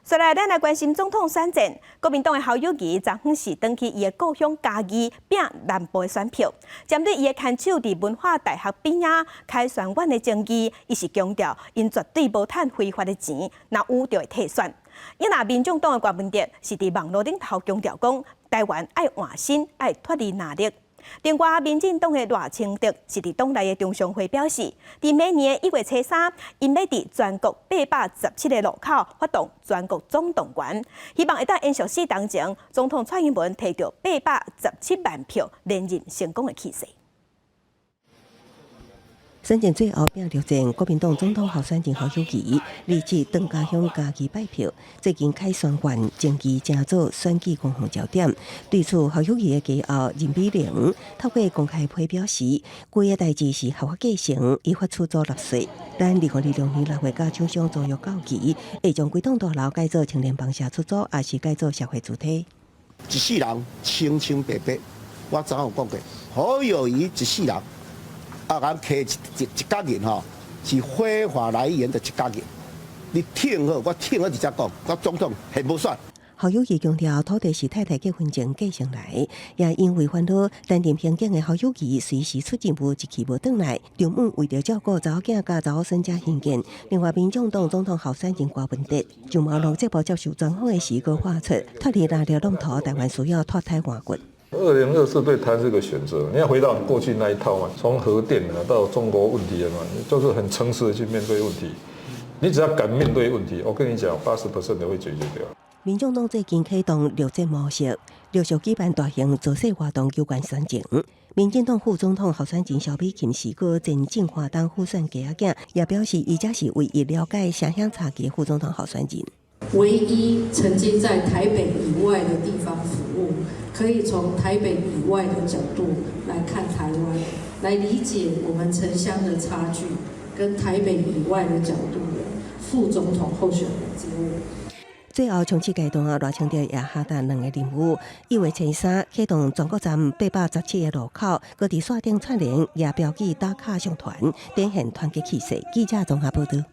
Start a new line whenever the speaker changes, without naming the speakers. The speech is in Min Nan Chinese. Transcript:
紲來，咱來關心總統選戰。國民黨的侯友宜昨昏是轉去伊的故鄉嘉義拚南部的選票。針對伊的牽手佇文化大學邊仔凱旋苑的爭議，伊是強調，𪜶絕對無趁非法的錢，若有就會退選。伊若民眾黨的柯文哲是佇網路頂頭強調講，台灣愛換新，愛脫離藍綠。另外，民進黨的賴清德是佇黨內的中常會表示，佇明年1月初3，𪜶欲佇全國817個路口發動全國總動員，希望會當延續4冬前總統蔡英文提著817萬票連任成功的氣勢。
選戰最後拼陸戰，國民黨總統候選人侯友宜，二七轉家鄉嘉義拜票。最近凱旋苑爭議成做選舉攻防焦點。對此，侯友宜的家後任美玲透過公開批表示，規個代誌是合法繼承，依法出租納稅。但2026年6月佮廠商租約到期，會將規棟大樓改做青年房舍出租，抑是改做社會主體。
一世人清清白白，我昨有講過，侯友宜一世人。啊，共揢一角銀吼，是非法來源的一角銀。你聽好，我聽好直接講，我總統還無選。
侯友宜強調，土地是太太結婚前繼承來，也因為煩惱擔任刑警的侯友宜隨時出任務一去無轉來，丈母為著照顧查某囝佮查某孫才興建。另外，民眾黨總統候選人柯文哲就網路節目接受專訪的時，閣喊出脫離藍綠挵塗，台灣需要脫胎換骨。
2024對台灣是個選擇，你要回到過去那一套嘛，從核電啊到中國問題啊嘛，就是很誠實的去面對問題。你只要敢面對問題，我跟你講，80% 都會解決掉。
民眾黨最近啟動陸戰模式，陸續舉辦大型造勢活動，有關選情。民進黨副總統候選人蕭美琴是閣前進化黨輔選家仔囝，也表示伊才是唯一了解城鄉差距副總統候選人。
唯一曾經在台北以外的地方服務，可以從台北以外的角度來看台灣，來理解我們城鄉的差距，跟台北以外的角度的副總統候選人之物。
最後衝刺階段啊，賴清德也下達兩个任務：1月初3啟動全國站817個路口，閣佇線頂串聯，也標記打卡上傳，展現團結氣勢。記者綜合報道。